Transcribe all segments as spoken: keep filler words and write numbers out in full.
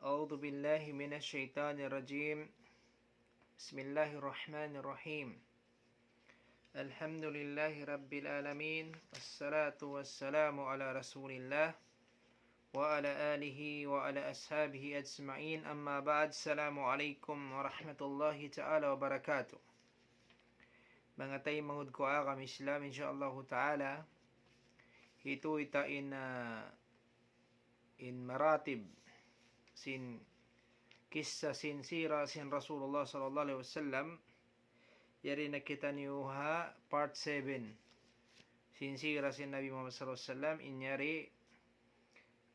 أعوذ بالله من الشيطان الرجيم. بسم الله الرحمن الرحيم. الحمد لله رب العالمين، والصلاة والسلام على رسول الله وعلى آله وعلى أصحابه أجمعين. أما بعد، السلام عليكم ورحمة الله تعالى وبركاته. Manga taymanghud ku ha agama Islam, insha Allahu ta'ala, hitu' ta in, ah, in maratib sin kissa sin sira sin Rasulullah sallallahu alayhi wasallam. Yari na kitaniyu ha part seven sin sira sin Nabi Muhammad sallallahu alayhi wasallam, in yari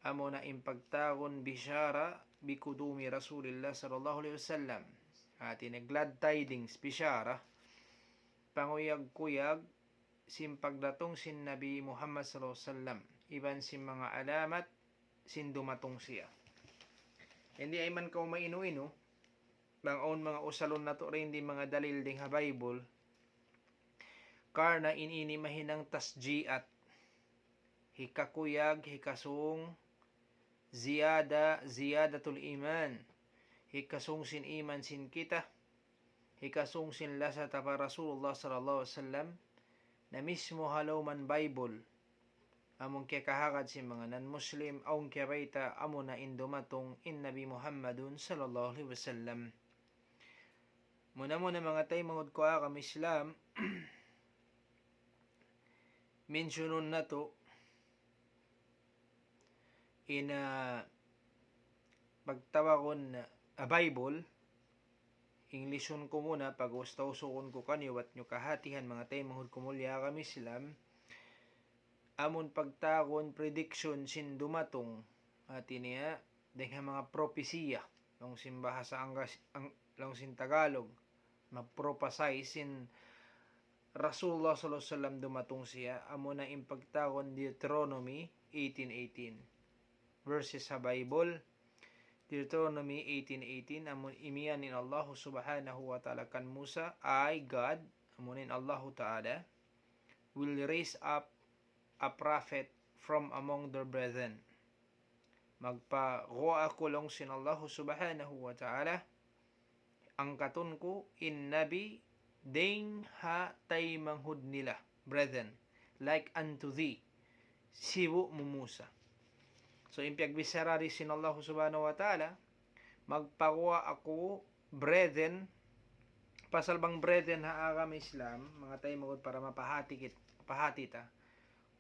amuna in pagtawagun bishara bi qudumi Rasulillah sallallahu alayhi wasallam. Hati niya glad tidings, bishara, panguyag-kuyag sin pagdatung sin Nabi Muhammad sallallahu alayhi wasallam, iban sin manga alamat sin dumatung siya. Di' ayman kaw mainu-inu, bang awn manga usalun natu' dayn di manga dalil dayn ha Bible, karna' in ini mahinang tasjiat, hikakuyag, hikasung, ziyada, ziyadatul iman, hikasung sin iman sin kita, hikasung sin lasa ta pa Rasulullah sallallahu alayhi wasallam, na mismu ha lawm Bible, amun kiyakahagad sin manga non-Muslim, awn kiyabayta' amuna in dumatung in Nabi Muhammadun sallallahu alayhi wasallam. Muna-muna manga taymanghud ku ha agama Islam, mentionun natu' in, ah, pagtawagun, ah, Bible, Englishun ku muna, pag-ubus tausugun ku kaniyu bat niyu kahatihan manga taymanghud ku mulliya ha agama Islam, amun pagtawagun prediction sin dumatung, hati niya, dayn ha manga propesiya, laung sin bahasa Anggas, ang, laung sin Tagalog, ma-prophesy sin Rasulullah sallallahu alayhi wasallam dumatung siya, amuna in pagtawagun Deuteronomy eighteen eighteen. Verses ha Bible, Deuteronomy eighteen eighteen, amun imiyan in Allah subhanahu wa ta'ala kan Musa, "I, God," amun in Allahu Ta'ala, "will raise up a prophet from among their brethren." Magpaguwa' aku, laung sin Allahu subhanahu wa ta'ala, angkatun ku in nabi dayn ha taymanghud nila, brethren, like unto thee, sibu' mu Musa. So, in piyagbichara di sin Allahu subhanahu wa ta'ala, magpaguwa' aku, brethren, pasal bang brethren ha agama Islam, manga taymanghud, para mapahati kit-, pahati ta.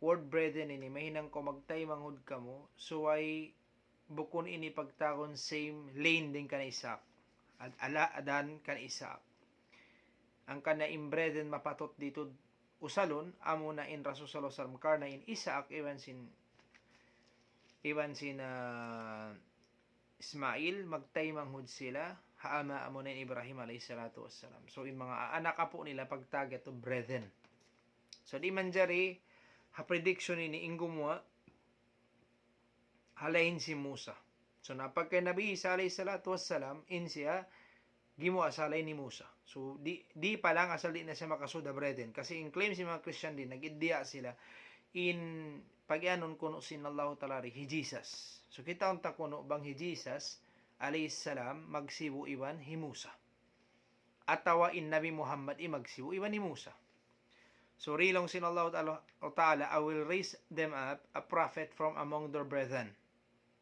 Word brethren ini, mahinang kaw magtaymanghud kamu, subay bukun ini pagtawagun same line dayn kan Isaac. Ad-, ala adan kan Isaac. Hangkan na in brethren mapatut didtu usalun, amuna in Rasul sallallahu alayhi wasallam, karna' in Isaac iban sin, iban sin, ah, Ismail, magtaymanghud sila ha ama, amuna in Ibrahim alayhi salatu wassalam. So, in manga anak apu' nila pagtawag yadtu brethren. So, di' manjari ha prediction ini in gumuwa' ha line sin Musa. So, na pagka Nabi Isa alayhi salatu wassalam, in siya gimuwa' ha line ni Musa. So, di', di' pa lang asal di' na siya makasud ha brethren. Kasi in claim sin manga Christian di', nag-iddia sila, in pagiyanun kunu' sin Allahu Ta'ala di hi Jesus. So, kitaun ta kunu' bang hi Jesus alayhi salam magsibu' iban hi Musa, atawa in Nabi Muhammad in magsibu' iban hi Musa. So, laung sin Allahu Ta'ala, Ta'ala, "I will raise them up a prophet from among their brethren."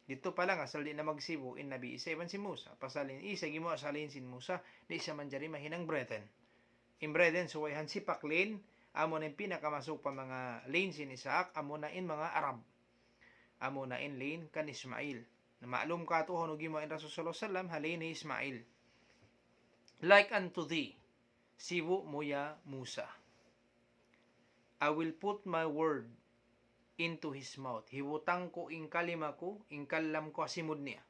Didtu pa lang, asal di' na magsibu' in Nabi Isa iban sin Musa. Pasal in Isa gimuwa' ha line sin Musa, di' siya manjari mahinang brethren. In brethren, subay hansipak line, amuna in pinakamasuk pa manga line sin Isaac, amuna in manga Arab. Amuna in line kan Ismail. Na ma'lum katu' hawnu gimuwa' in Rasul sallallahu alayhi wasallam, ha line hi Ismail. "Like unto thee," sibu' mu ya Musa. "I will put my word into his mouth." Hibutang ku in kalima ku, in kalam ku ha simud niya.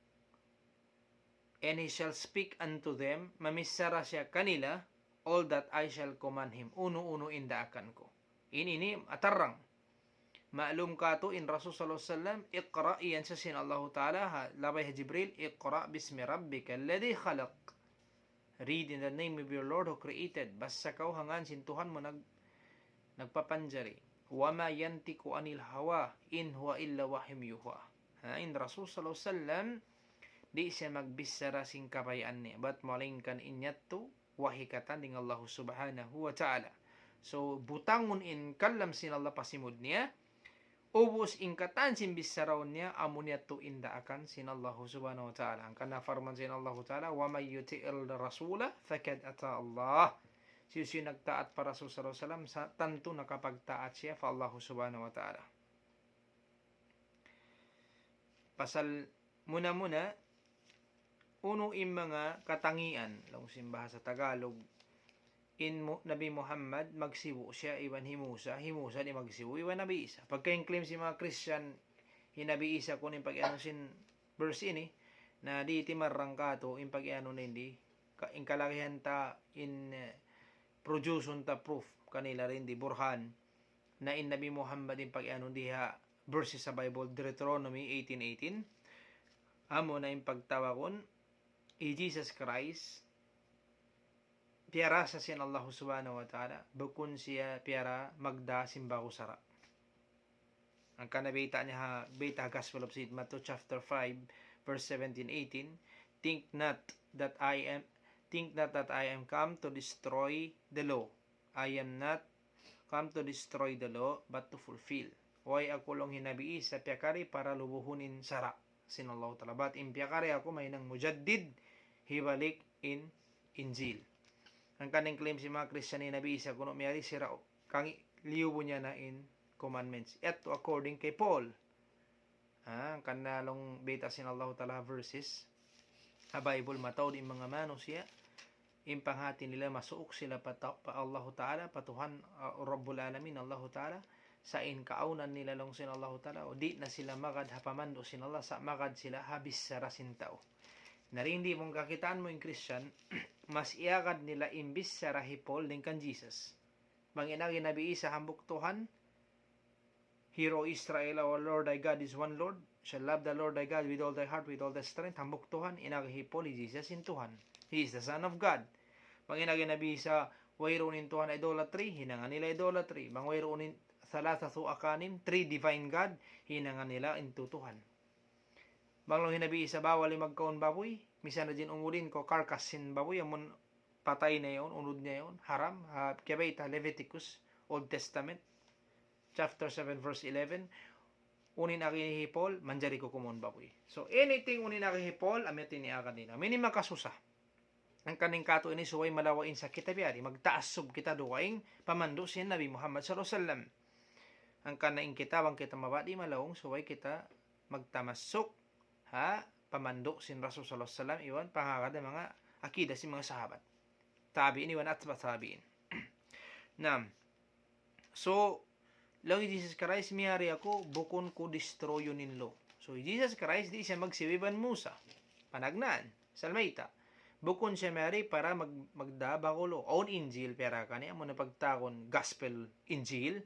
"And he shall speak unto them," mamichara siya kanila, "all that I shall command him," unu-unu in daakan ku. In ini atarrang. Ma'lum katu' in Rasul sallallahu alayhi wasallam, "Iqra'," iyan sa sin Allahu Ta'ala, ha, labay ha Jibril, "Iqra' bismi rabbika alladhi khalaq." Read in the name of your Lord who created. Basa kaw ha ngan sin Tuhan mu nag-, nagpapanjari. "Wa ma yantiqu anil hawa, in huwa illa wahyun yuha." Ha, in Rasul sallallahu alayhi wasallam, Di' siya magbichara sin kabayaan niya. Bat malaingkan in yadtu, wahi katan dayn ha Allah Subhanahu wa Ta'ala. So, butangun in kalam sin Allah pa simud niya, ubus in katan sin bicharaun niya, amu na yadtu in daakan sin Allah Subhanahu wa Ta'ala. Hangkan parman sin Allah Ta'ala, ومن يطع الرسول فقد أطاع الله. Hisiyu-siyu nagtaat pa Rasul sallallahu alayhi wasallam, sa-, tantu nakapagtaat siya pa Allah Subhanahu wa Ta'ala. Pasal muna-muna, unu in manga katangian, laung sin bahasa Tagalog, in Mu-, Nabi Muhammad magsibu' siya iban hi Musa, hi Musa di' magsibu' iban Nabi Isa. Pagka in claim sin manga Christian, hi Nabi Isa kunu' in pag-anu sin verse ini, na di' timarrang katu' in pag-anu na ini, ka-, in kalagihan ta in, eh, produce ta proof kanila rin di burhan na in Nabi Muhammad in pag-anu diha verses sa Bible, Deuteronomy eighteen eighteen. Amu na in pagtawagun, hi Jesus Christ, piyara sa sin Allah Subhanahu wa Ta'ala, bukun siya piyara magda sin ba'gu sara'. Hangkan na bayta' niya ha, bayta' ha Gospel of Saint Matthew chapter five, verse seventeen, eighteen, "Think not that I am, think not that I am come to destroy the law. I am not come to destroy the law, but to fulfill." Way aku laung hi Nabi Isa piyakari para lubuhun in sara' sin Allah Ta'ala. Bat in piyakari aku mahinang mujaddid, hibalik in Injil. Hangkan in claim sin manga Christian hi Nabi Isa kunu' miyari sira', kang liyubu niya na in commandments. Yadtu according kay Paul. Ha, hangkan na laung bayta' sin Allah Ta'ala verses ha Bible, mataud in manga manusiya', in panghati nila masuuk sila pa ta-, pa Allahu Ta'ala, pa Tuhan, uh, Rabbul Alamin, Allahu Ta'ala, sa' in kaawnan nila laung sin Allahu Ta'ala, o di' na sila magad ha pamandu' sin Allah, sa' magad sila ha bichara sin tau. Na dayn di mung kakitaan mu in Christian, mas iyagad nila in bichara hi Paul dayn kan Jesus. Bang in agi Nabi Isa hambuuk Tuhan, "Hear, O Israel, our Lord thy God is one Lord. Shall love the Lord thy God with all thy heart, with all thy strength." Hambuuk Tuhan, in agi hi Paul, hi Jesus in Tuhan. He is the Son of God. Bang in agi Nabi Isa, wayruun in Tuhan idolatry, hinangan nila idolatry. Bang wayruun in ثلاثة أقانيم, three divine God, hinangan nila in tu Tuhan. Bang laung hi Nabi Isa bawal in magkaun babuy, misan na in umulin ku carcass sin babuy, amun patay na yaun, unud niya yaun, haram, ha, kiyabayta' Leviticus, Old Testament, chapter seven, verse eleven, unu in agi hi Paul, manjari ku kumaun babuy. So, anything unu in agi hi Paul, amu yadtu in iyagad nila. Amu ini makasusa. Hangkan in katu' ini subay malawa' in sakit ta biya' di, magtaassub kita dugaing pamandu' sin Nabi Muhammad sallallahu alayhi wasallam. Hangkan na in kita, bang kita mabaya' di' malaung, subay kita magtamassuk ha pamandu' sin Rasul sallallahu alayhi wasallam, iban pangagad manga akida sin manga sahabat. Tabi'in iban atba' tabi'in. Naam. So, laung hi Jesus Christ, miyari aku, bukun ku destroyun in law. So, Jesus Christ, di' siya magsibu' iban Musa. Panagnaan, salmayta. Bukun siya miyari para mag-, magda ba'gu law. Awn Injil, piyara kaniya, amu na pagtawagun Gospel Injil.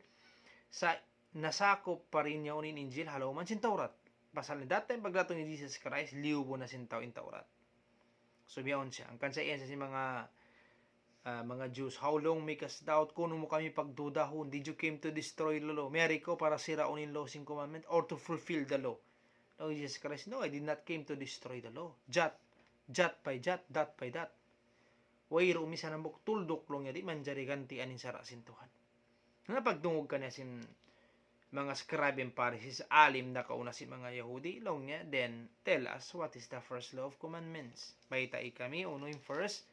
Sa' nasakup pa rin yaun in Injil ha lawm sin Taurat. Pasal in that time pagdatung hi Jesus Christ, liyubu na sin tau in Taurat. So, biya' yaun siya. Hangkan sa' iyan sa sin manga, ah, manga Jews, "How long make us doubt? Kunu' mu kami pagdudahun? Did you came to destroy the law?" Miyari kaw para siraun in law sin commandment or to fulfill the law? Laung hi Jesus Christ, "No, I did not came to destroy the law." Jot, jot by jot, dot by dot. Wayruun misan hambuuk tulduk laung niya di' manjari gantian in sara' sin Tuhan. Na pagdungug kaniya sin manga scribe and Pharisees, alim nakauna sin manga Yahudi, laung niya, "Then tell us what is the first law of commandments." Baytai kami, unu in first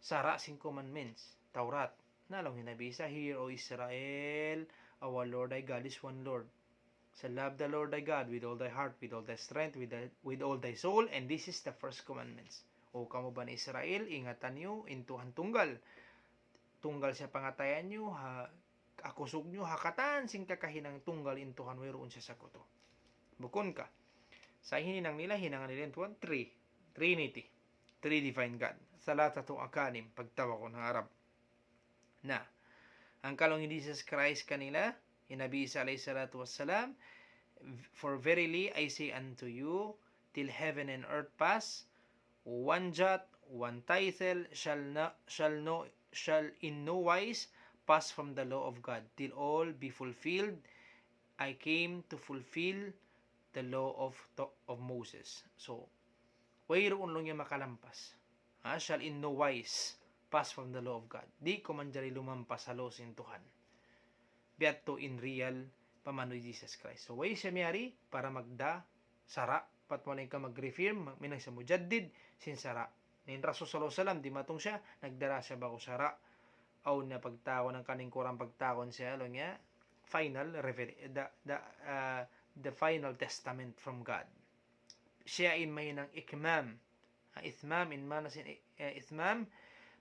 sara' sin commandments, Taurat. Na laung hi Nabi Isa, "Hear, O Israel, our Lord thy God is one Lord. Shall love the Lord thy God with all thy heart, with all thy strength, with thy, with all thy soul, and this is the first commandments." O kamu Bani Israel, ingatan niyu in Tuhan tunggal. Tunggal siya pangatayan niyu, ha, akusug niyu, ha katan sin kakahinang tunggal in Tuhan, wayruun siya sakutu. Bukun ka. Sa' hininang nila, hinangan nila in Tuhan, three. Trinity. Three divine God. ثلاثة أقانيم, pagtawagun ha Arab. Na, hangkan laung hi Jesus Christ kanila, hi Nabi Isa alayhi salatu wassalam, "For verily I say unto you, till heaven and earth pass, one jot, one tittle shall not, shall no, shall in no wise pass from the law of God, till all be fulfilled. I came to fulfill the law of, of Moses." So, Wayruun laung niya makalampas. Ha? Shall in no wise pass from the law of God. Di' kaw manjari lumampas ha law sin Tuhan. Biya' ha yan in real pamung hi Jesus Christ. So, way siya miyari para magda sara', pat malayngkan mag-reaffirm, mag-, mahinang siya mujaddid sin sara'. Na in Rasul sallallahu alayhi wasallam, dimatung siya, nagdara siya ba'gu sara'. Awn niya pagtawagun, hangkan in Qur'an pagtawagun siya, laung niya, final revel-, the, the, uh, the final testament from God. Siya in mahinang ikmam. Ha, itmam, in maana sin, eh, itmam,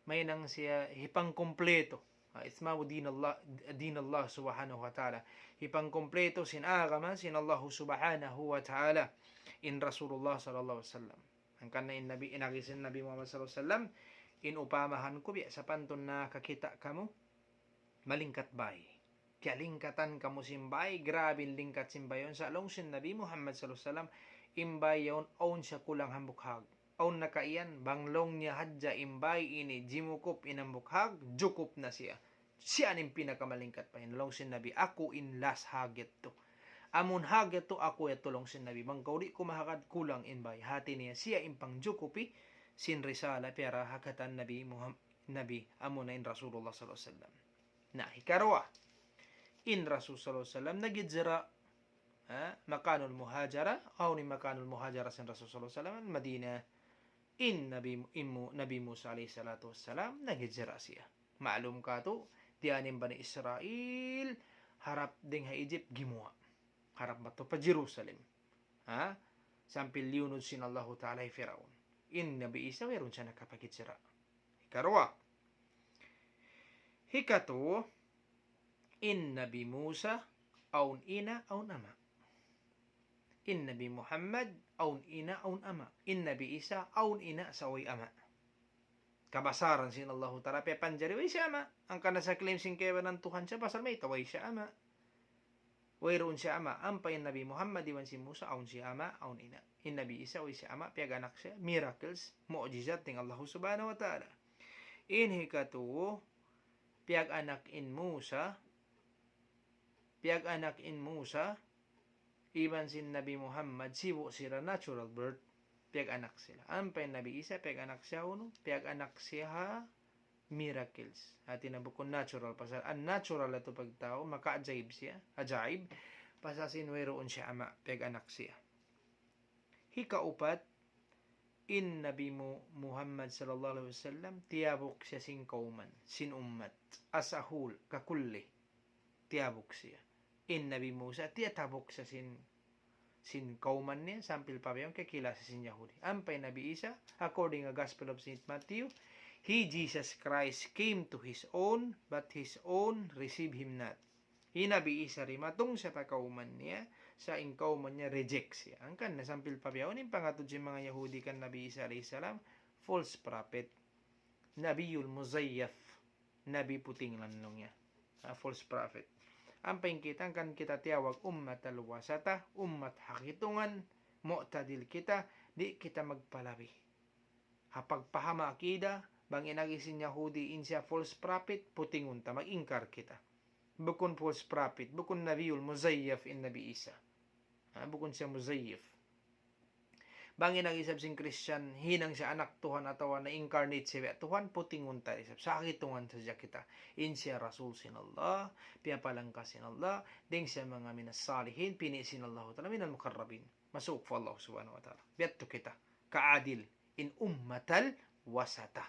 mahinang siya hipangkumpleto. Ha, itmamu dinallah, dinallah subhanahu wa ta'ala. Hipangkumpleto sin agama sin Allah subhanahu wa ta'ala. In Rasulullah sallallahu alayhi wasallam. Hangkan in Nabi, in agi sin Nabi Muhammad sallallahu alayhi wasallam, in upamahan ku biya' sapantun nakakita' kamu malingkat bāy. Kiyalingkatan kamu sin bāy, grabe in lingkat sin bāy yaun. Sa' laung sin Nabi Muhammad sallallahu alayhi wasallam, in bāy yaun, awn siya kulang hambuuk hag. Awn na kaiyan, bang laung niya hadja in bāy ini jimukup in hambuuk hag, jukup na siya. Siya in pinakamalingkat pa in. Laung sin Nabi, aku in last hag yadtu. Amun hag yadtu, aku yadtu, laung sin Nabi. Bang kaw di' ku mahagad, kulang in bāy. Hāti niya, siya in pangjukupi sin risala, piyara ha katan Nabi Muhammad, Nabi, amuna in Rasulullah sallallahu alayhi wasallam. Na, hikaruwa, in Rasul sallallahu alayhi wasallam naghijra, ha, makanul muhajara, awn in makanul muhajara sin Rasul sallallahu alayhi wasallam, Madinah, in Nabi, in Mu-, Nabi Musa alayhi salatu wassalam, naghijra siya. Ma'lum katu', diyā in Bani Israil, harap dayn ha Egypt, gimuwa'. Harap madtu pa Jerusalem. Ha? Sampay liyunud sin Allahu Ta'ala hi Firaun. In Nabi Isa, wayruun siya nakapaghijra. Hikaruwa. Hikatu, in Nabi Musa, awn ina', awn ama'. In Nabi Muhammad, awn ina', awn ama'. In Nabi Isa, awn ina', sa' way ama'. Kabasaran sin Allahu Ta'ala, piyapanjari, way siya ama'. Hangkan sa claim sin kaibanan Tuhan siya, pasal mayta', way siya ama'. Wayruun siya ama', ampa in Nabi Muhammad iban sin Musa, awn siya ama', awn ina'. In Nabi Isa, way siya ama', piyag-anak siya, miracles, mu'jizat dayn ha Allahu Subhanahu wa Ta'ala. In hikatu, piyag-anak in Musa, piyag-anak in Musa, iban sin Nabi Muhammad, sibu' sila natural birth, piyag-anak sila. Ampa in Nabi Isa, piyag-anak siya unu, piyag-anak siya ha miracles. Hāti niya bukun natural, pasal unnatural yadtu pagtau, makaajaib siya, ajaib. Pasal sin wayruun siya ama', piyag-anak siya. Hikaupat, in Nabi Mu-, Muhammad sallallahu alayhi wasallam, tiyabuk siya sin kawman, sin ummat, as a whole, kakulli, tiyabuk siya. In Nabi Musa, tiyatabuk siya sin, sin kawman niya, sampay pa bihaun kiyakila siya sin Yahudi. Ampa in Nabi Isa, according to Gospel of Saint Matthew, he, Jesus Christ, came to his own, but his own receive him not. In Nabi Isa dimatung siya pa kawman niya, sa' in kawman niya reject siya. Hangkan na sampay pa bihaun in pangatud sin manga Yahudi kan Nabi Isa alayhi salam, false prophet. Nabiyul muzayyaf, nabi puting lanlung niya. Ah, false prophet. Ampa in kita, hangkan kita tiyawag ummatal wasata, ummat ha kitungan, mu'tadil kita, di' kita magpalabi. Ha pagpaham akida, bang in agi sin Yahudi in siya false prophet, putingun ta, mag-ingkar kita. Bukun false prophet, bukun nabiyul muzayyaf in Nabi Isa. Ha, bukun siya muzayyaf. Bang in agi isab sin Christian, hinang siya anak Tuhan atawa na-incarnate siya biya' Tuhan, putingun ta isab. Sa' ha kitungan sadja kita. In siya Rasul sin Allah, piyapalangka sin Allah, dayn siya manga minas salihin, pini' sin Allahu Ta'ala, minal mukarrabin. Masuuk pa Allah Subhanahu wa Ta'ala. Biya' yadtu kita. Kaadil. In ummatal wasata.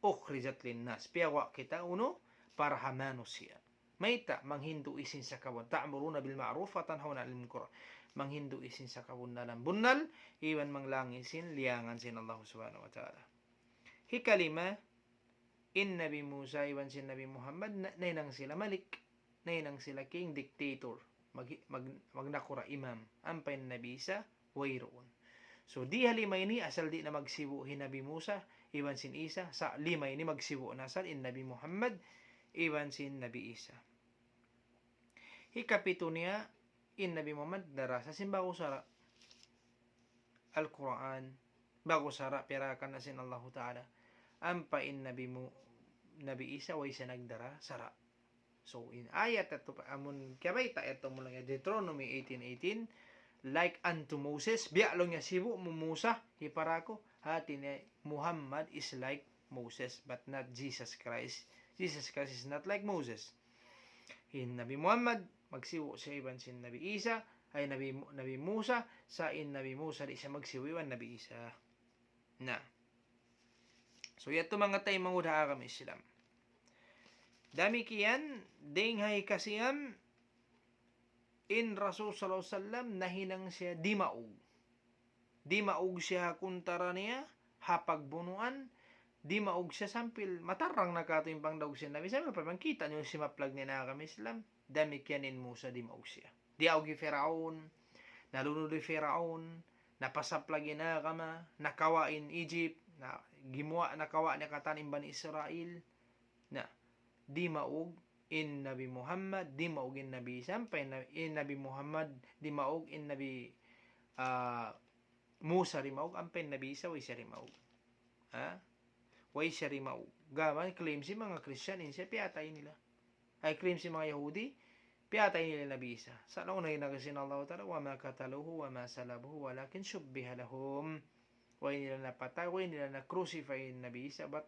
Ukhrijat linnas. Piyawa' kita unu para ha manusiya'. Mayta', manghindu' isin sa kabunnal. Ta'muruna bil ma'ruf wa tanhawna 'anil munkar. Manghindu' isin sa kabunnalan bunnal, iban manglang isin liyangan sin Allah Subhanahu wa Ta'ala. Hikalima, in Nabi Musa iban sin Nabi Muhammad, na-, nahinang sila malik, nahinang sila king, dictator, mag-, mag-, magnakura' imam, ampa in Nabi Isa, wayruun. So, di ha lima ini, asal di' na magsibu' hi Nabi Musa, iban sin Isa, sa' lima ini magsibu' na asal in Nabi Muhammad, iban sin Nabi Isa. Hikapitu niya, in Nabi Muhammad, dara sa sin ba'gu sara'. Al-Qur'an, ba'gu sara' piyarakan na sin Allahu Ta'ala. Ampa in Nabi Mu-, Nabi Isa, way siya nagdara sara'. So, in ayat yadtu pa, amun kiyabayta' yadtu muna in Deuteronomy eighteen eighteen, like unto Moses, biya' laung niya sibu' mu Musa, hipara ku, hati niya Muhammad is like Moses, but not Jesus Christ. Jesus Christ is not like Moses. In Nabi Muhammad, magsibu' siya iban sin Nabi Isa, ay Nabi, Nabi Musa, sa' in Nabi Musa di' siya magsibu' iban Nabi Isa. Na. So, yadtu manga taymanghud ha agama Islam. Damikkiyan, dayn ha hikasiyam, in Rasul sallallahu alayhi wasallam nahinang siya dimaug. Dimaug siya ha kuntara niya, ha pagbunuan, dimaug siya sampay matarrang na katu' in pangdaug sin Nabi. Sampay pa kita' niyu simaplag niya in agama Islam, damikkiyan in Musa dimaug siya. Diyaug hi Firaun, nalunud hi Firaun, napasaplag in agama, nakawa' in Egypt, na, gimuwa', nakawa' niya katan in Bani Israel. Na, dimaug in Nabi Muhammad, dimaug in Nabi Isa, ampa in Na-, in Nabi Muhammad, dimaug in Nabi, ah, Musa dimaug, ampa in Nabi Isa, way siya dimaug. Ha? Way siya dimaug. Gam, claim sin manga Christian, in siya piyatay nila. Ay, claim sin manga Yahudi, piyatay nila Nabi Isa. Sa' laung na in agi sin Allah Ta'ala, وما قتلوه وما صلبوه ولكن شبه لهم. Way nila napatay, way nila na-crucify in Nabi Isa, but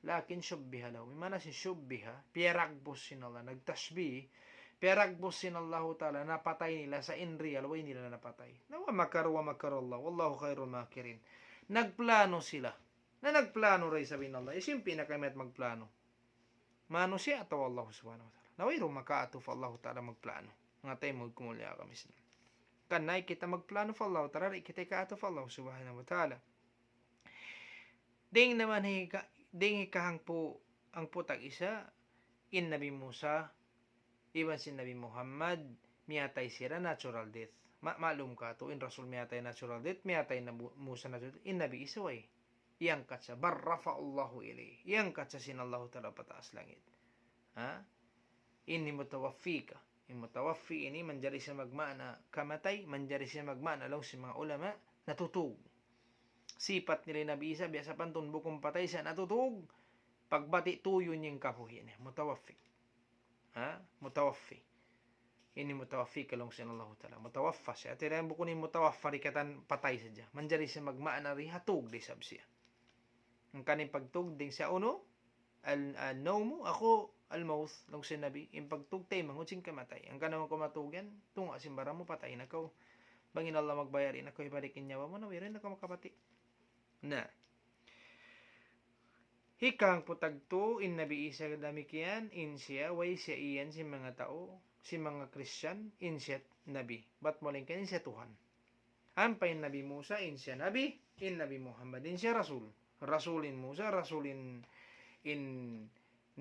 لكن شبه لهم. In maana sin shubbiha, piyaragbus sin Allah, nagtashbih, piyaragbus sin Allah Ta'ala, napatay nila sa' in real, way nila napatay. Na ومكروا ومكر الله والله خير الماكرين. Nagplano sila. Na nagplano da isab in Allah. Hisiyu in pinakamayat magplano? Manusiya' atawa Allah Subhanahu wa Ta'ala? Na wayruun makaatu pa Allah Ta'ala magplano. Manga taymanghud ku ha agama Islam. Karna' di' kita magplano pa Allah Ta'ala, di' kita kaatu pa Allah Subhanahu wa Ta'ala. Dayn naman hika-, dayn hikahangpu', hangpu' tag-isa, in Nabi Musa, iban sin Nabi Muhammad, miyatay sila natural death. Ma-, ma'lum katu', in Rasul miyatay natural death, miyatay Nabi Musa natural death, in Nabi Isa way. Iyangkat siya, بل رفعه الله إليه. Iyangkat siya sin Allahu Ta'ala pataas langit. Ha? Ini mutawaffi ka. In mutawaffi ini manjari siya magmaana kamatay, manjari siya magmaana laung sin manga ulama, natutug. Sipat nila Nabi Isa, biya' sapantun bukun patay siya, natutug. Pagbati' tuyu' niya in kabuhi' niya, mutawaffi. Ha? Mutawaffi. Ini mutawaffi ka laung sin Allahu Ta'ala. Mutawaffa siya. Hati niya bukun in mutawaffa di' katan patay sadja. Manjari siya magmaana di' ha tug da isab siya. Hangkan in pagtug dayn ha unu, al-, النوم أخو الموت, laung sin Nabi, in pagtug taymanghud sin kamatay. Hangkan amu kaw matug yan, tunga' sin baran mu patay na kaw. Bang in Allah magbaya' di' na kaw hibalik in nyawa mu, na wayruun na kaw makabati'. Na. Hikahangpu' tagtu, in Nabi Isa damikkiyan, in siya, way siya iyan sin manga tau, sin manga Christian, in siya Nabi. Bat malayngkan in siya Tuhan. Ampa in Nabi Musa, in siya Nabi, in Nabi Muhammad, in siya Rasul. Rasul in Musa, Rasul in, in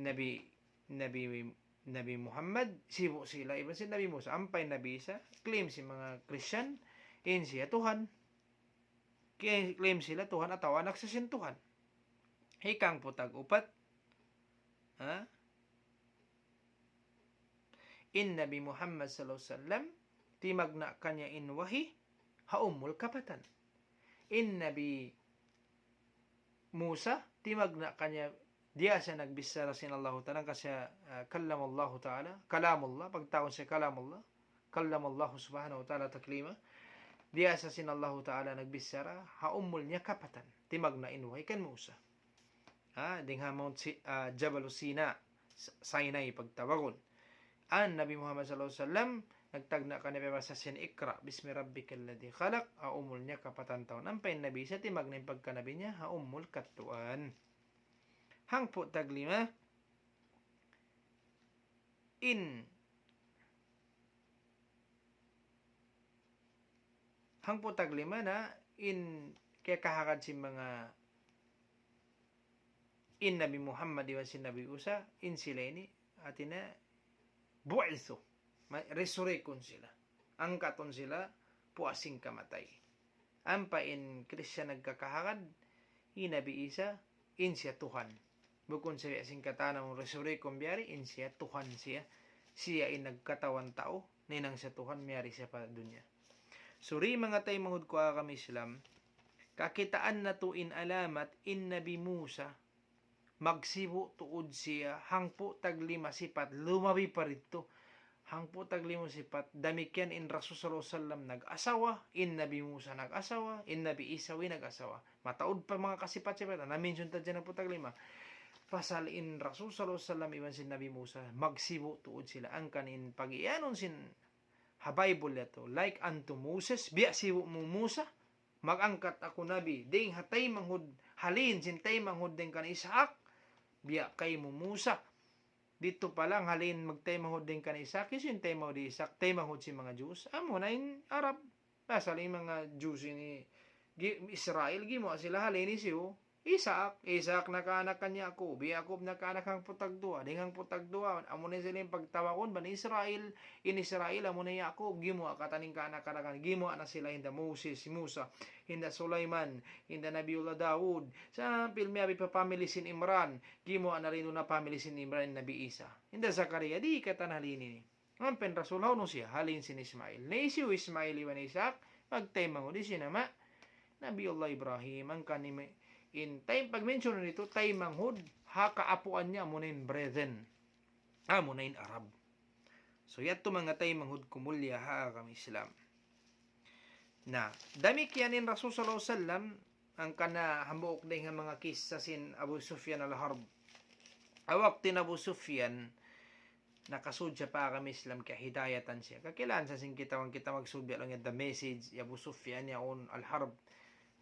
Nabi, Nabi, Nabi Muhammad, sibu' sila, iban sin Nabi Musa. Ampa in Nabi Isa, claim sin manga Christian, in siya Tuhan. Claim sila Tuhan atawa anak sin Tuhan. Hikahangpu' tag-upat. Ha? In Nabi Muhammad sallallahu alayhi wasallam, timagna' kaniya in wahi, ha umul kapatan. In Nabi Musa, timagna' kaniya, diya siya nagbichara sin Allahu Ta'ala, kasi, ah, كلم الله تعالى, كلام الله, pagtawagun siya كلام الله, كلم الله سبحانه وتعالى تكليما. Diya siya sin Allahu Ta'ala nagbichara, ha umul niya kapatan. Timagna' in wahi kan Musa. Ha, dayn ha Mount Si-, ah, Jabal Sina, S-, Sinai pagtawagun. An Nabi Muhammad sallallahu alayhi wasallam, nagtagna' kaniya pa basa sin اقرأ باسم ربك الذي خلق, ha umul niya kapatan tahun. Ampa in Nabi Isa timagna' in pagkanabi niya, ha umul katluan. Hangpu' taglima, in, hangpu' taglima na in kiyakahagad sin manga in Nabi Muhammad iban sin Nabi Isa, in sila ini, hati niya, بعثوا. Ma-, resurrekun sila. Angkatun sila, puas sin kamatay. Ampa in Christian nagkakahagad, in Nabi Isa, in siya Tuhan. Bukun siya sin katan amun resurrekun biya' ri, in siya Tuhan siya. Siya in nagkatawan tau, nahinang siya Tuhan, miyari siya pa dunya. Suri manga taymanghud ku ha agama Islam, kakitaan natu' in alamat in Nabi Musa, magsibu' tuud siya, hangpu' taglima sipat, lumabi pa didtu. Hangpu' tag lima sipat, damikkiyan in Rasul sallallahu alayhi wasallam nag-asawa, in Nabi Musa nag-asawa, in Nabi Isa way nag-asawa. Mataud pa manga kasipat-sipat, na-mention ta dyan hangpu' tag lima. Pasal in Rasul sallallahu alayhi wasallam iban sin Nabi Musa, magsibu' tuud sila. Hangkan in pag-iyanun sin ha Bible yadtu, like unto Moses, biya' sibu' mu Musa, mag-angkat aku nabi, dayn ha taymanghud, halin sin taymanghud dayn kan Isaac, biya' kaymu Musa. Didtu pa lang halin magtaymanghud dayn kan Isaac, hisiyu in taymanghud hi Isaac, taymanghud sin manga Jews, amuna in Arab. Pasal in manga Jews ini, gi-, Israel, gimuwa' sila halin hisiyu, Isaac. Isaac nakaanak kan Yaakub, Yaakub nakaanak hangpu' tagduwa, dayn hangpu' tagduwa, amuna sila in pagtawagun Bani Israel, in Israel, amuna Yaakub, gimuwa' katan in kaanakan, gimuwa' na sila hinda Moses, Musa, hinda Sulaiman, hinda Nabiullah Daud, sampay miyabi pa family sin Imran, gimuwa' na rin na family sin Imran in Nabi Isa. Hinda Zakaria, di' katan halin ini. Ampa in Rasul hawnu siya, halin sin Ismail. Na hisiyu Ismail iban Isaac, magtaymanghud sin ama', Nabiullah Ibrahim, hangkan in, in time pag-mention didtu, taymanghud, ha kaapuan niya, amuna in brethren. Amuna in Arab. So, yadtu manga taymanghud ku mulliya ha agama Islam. Na, damikkiyan in Rasul sallallahu alayhi wasallam, hangkan na hambuuk dayn ha manga kissa sin Abu Sufyan al-Harb. Ha waktu in Abu Sufyan, nakasud siya pa agama Islam, kiyahidayatan siya. Kakilahan sa sin kita, bang kita magsud biya' laung niya the message, hi Abu Sufyan yaun al-Harb.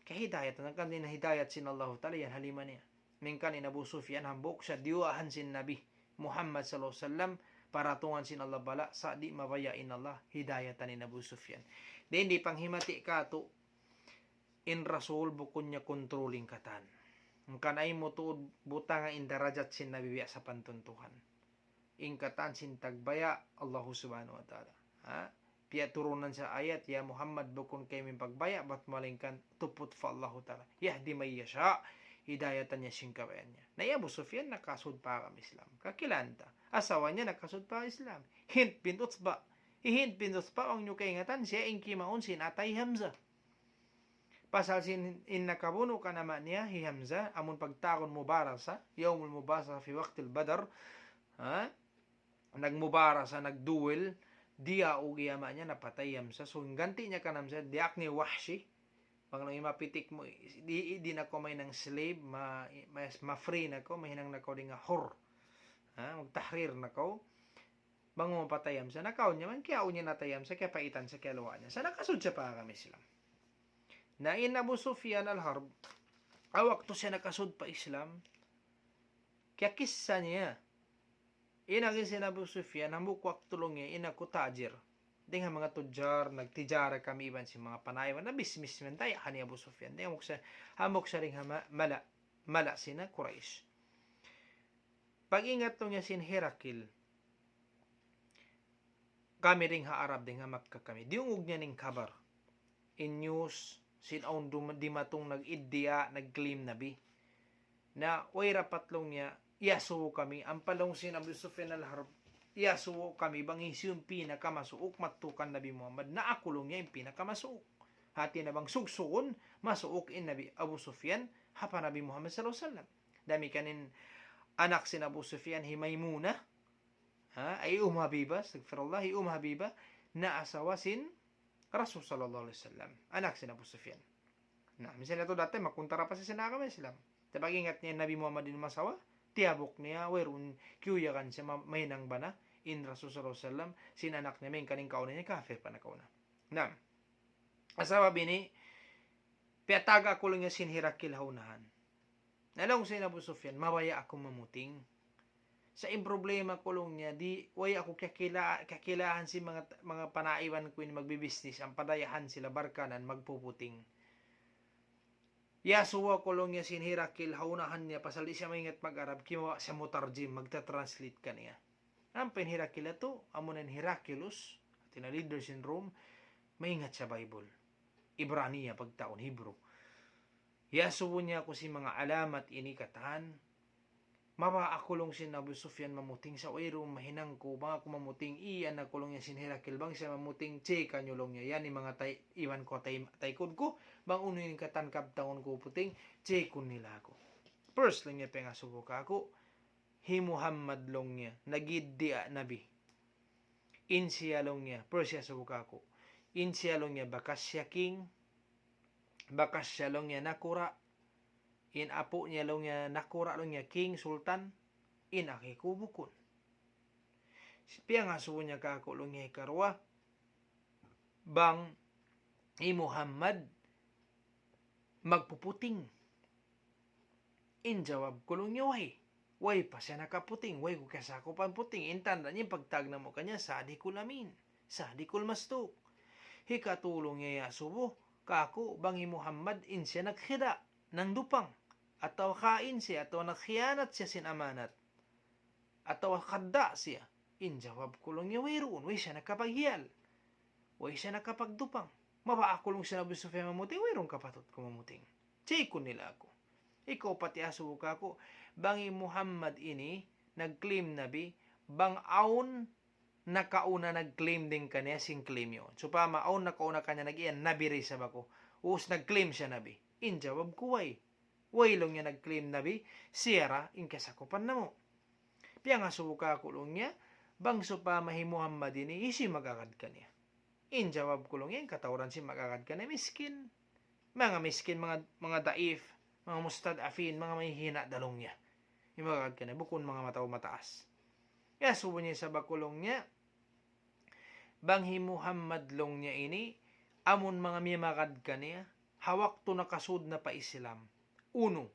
Kiyahidayatan, hangkan in hidayat sin Allahu Ta'ala, yan ha lima niya. Hangkan in Abu Sufyan, hambuuk siya diyuwaahan sin Nabi Muhammad sallallahu alayhi wasallam, paratungan sin Allah bala', sa' di' mabaya' in Allah, hidayatan in Abu Sufyan. Dayn di' panghimati katu', in Rasul bukun niya controlling katan. Hangkan ayaw mu tuud butangan in darajat sin Nabi biya' sapantun Tuhan. In katan sin tagbaya', Allahu subhanahu wa ta'ala. Ha? Piyaturunan sa ayat, "Ya Muhammad, bukun kaymu in pagbaya', bat malaingkan tuput pa Allahu ta'ala. يهدي من يشاء, hidayatan niya sin kabayaan niya." Na hi Abu Sufyan nakasud pa agama Islam. Kakilahan ta. Asawa niya nakasud pa Islam. Hind bint Utba. Hi Hind bint Utba, bang niyu kaingatan, siya in kimaun sin atay Hamza. Pasal sin in nakabunu' kan ama' niya, hi Hamza, amun pagtawagun mubarasa, yawmul mubarasa fi waqtil Badr, ha? Nagmubarasa, nagduel, diyaug in ama' niya, napatay hi Hamza. So, in ganti' niya kan Hamza, diyaak niya Wahshi, bang laung niya mapitik mu, di', di' na kaw mahinang slave, ma-, ma-, ma-free na kaw, mahinang na kaw dayn ha hur. Ha? Magtahrir na kaw. Bang mapatay Hamza, nakaun niya man, kiyaun niya na atay Hamza, kiyapaitan sa, kiyaluwa' niya. Sa' nakasud siya pa agama Islam. Na in Abu Sufyan al-Harb, ha waktu siya nakasud pa Islam, kiyakissa niya. In agi sin Abu Sufyan, hambuuk waktu laung niya, in aku tajir. Dayn ha manga tudjar, nagtijara kami iban sin manga panaywan, na businessman, dayahan hi Abu Sufyan. Dayn hambuuk sa, hambuuk sa dayn ha ma-, mala', mala' sin Quraysh. Pag-ingat laung niya sin Herakil, kami dayn ha Arab, dayn ha Makkah kami. Diyungug niya in khabar. In news, sin awn dum-, dimatung nag-iddia, nag-claim nabi. Na, way rapat laung niya, iyasubu kami, ampa laung sin Abu Sufyan al-Harb, iyasubu kami, bang hisiyu in pinakamasuuk madtu kan Nabi Muhammad, na aku laung niya in pinakamasuuk. Hati niya bang sugsugun, masuuk in Nabi Abu Sufyan, ha pa Nabi Muhammad sallallahu alayhi wasallam. Damikkiyan in anak sin Abu Sufyan, hi Maymuna, ha, ay Umm Habiba, astagfirullah, hi Umm Habiba, na asawa sin Rasul sallallahu alayhi wasallam, anak sin Abu Sufyan. Na, misan yadtu dati, makuntara pa sin agama Islam. Sa' pag-ingat niya Nabi Muhammad in masawa, tiyabuk niya, wayruun kiyuyagan siya ma-, mahinang bana, in Rasul sallallahu alayhi wasallam, sin anak niya, main kaning kauna niya, kafir pa nakauna. Na, sabab ini, piyataga' ku laung niya sin Herakil ha unahan. Na laung sin Abu Sufyan, mabaya' aku mamuting. Sa' in problema ku laung niya, di', way aku kakila-, kakilahan sin manga, manga panaywan ku in magbibisnis, ampa dayahan sila barkanan, magpuputing. Iyasubu aku laung niya sin Herakil, ha unahan niya, pasal di' siya maingat mag-Arab, kimawa' siya mutarjim, magta-translate kaniya. Ampa in Herakil yadtu, amuna in Heraclius, hati niya leader sin Rome, maingat siya Bible. Ibraniya, pagtawagun Hebrew. Iyasubu niya aku sin manga alamat ini katan. Mabaya' aku laung sin Abu Sufyan mamuting sa' wayruun mahinang ku, bang aku mamuting, iyan aku laung niya sin Herakil, bang siya mamuting, checka niyu laung niya, yan in manga tay-, iban ku tay-, taykud ku, bang unu in katan kabtangun ku puting, checkun nila aku. First laung niya piyangasubu kāku', hi Muhammad laung niya, nag-iddia nabi. In siya laung niya, Persia subu kaku'. In siya laung niya bakas siya king, bakas siya laung niya nakura', in apu' niya laung niya nakura' laung niya king, sultan, in aki ku bukun. Piyangasubu niya kaku' laung niya hikaruwa, bang hi Muhammad magpuputing. In jawab ku laung niya, way. Way pa siya nakaputing, way ku kiyasakupan puting. In tanda' niya in pagtawag namu' kaniya Sadiqul Amin, Sadiqul Masduq. Hikatu laung niya iyasubu kaku' bang hi Muhammad in siya nagkhida', nangdupang, atawa kain siya, atawa nagkhiyanat siya sin amanat, atawa khadda' siya. In jawab ku laung niya, wayruun, way siya nakapaghiyal, way siya nakapagdupang. Mabaya' aku laung sin Abu Sufyan mamuting, wayruun kapatut ku mamuting. Chikun nila aku. Ikaw pati asubu kaku', bang hi Muhammad ini nag-claim nabi, bang awn nakauna nag-claim dayn kaniya sin claim yaun. Sawpama awn nakauna kaniya nag-iyan, nabi da isab aku. Ubus nag-claim siya nabi. In jawab ku, way. Way laung niya nag-claim nabi, siya ra in kiyasakupan namu'. Piyangasubu kaku' laung niya, bang sawpama hi Muhammad ini, hisiyu in mag-agad kaniya? In jawab ku laung niya, in katauran sin mag-agad kaniya miskin. Manga miskin, manga, manga daif, manga mustad'afin, manga mahihina' da laung niya. In mag-agad kaniya, bukun manga matau mataas. Iyasubu niya isab aku laung niya, bang hi Muhammad laung niya ini, amun manga miyamagad kaniya, ha waktu nakasud na pa Islam. Unu,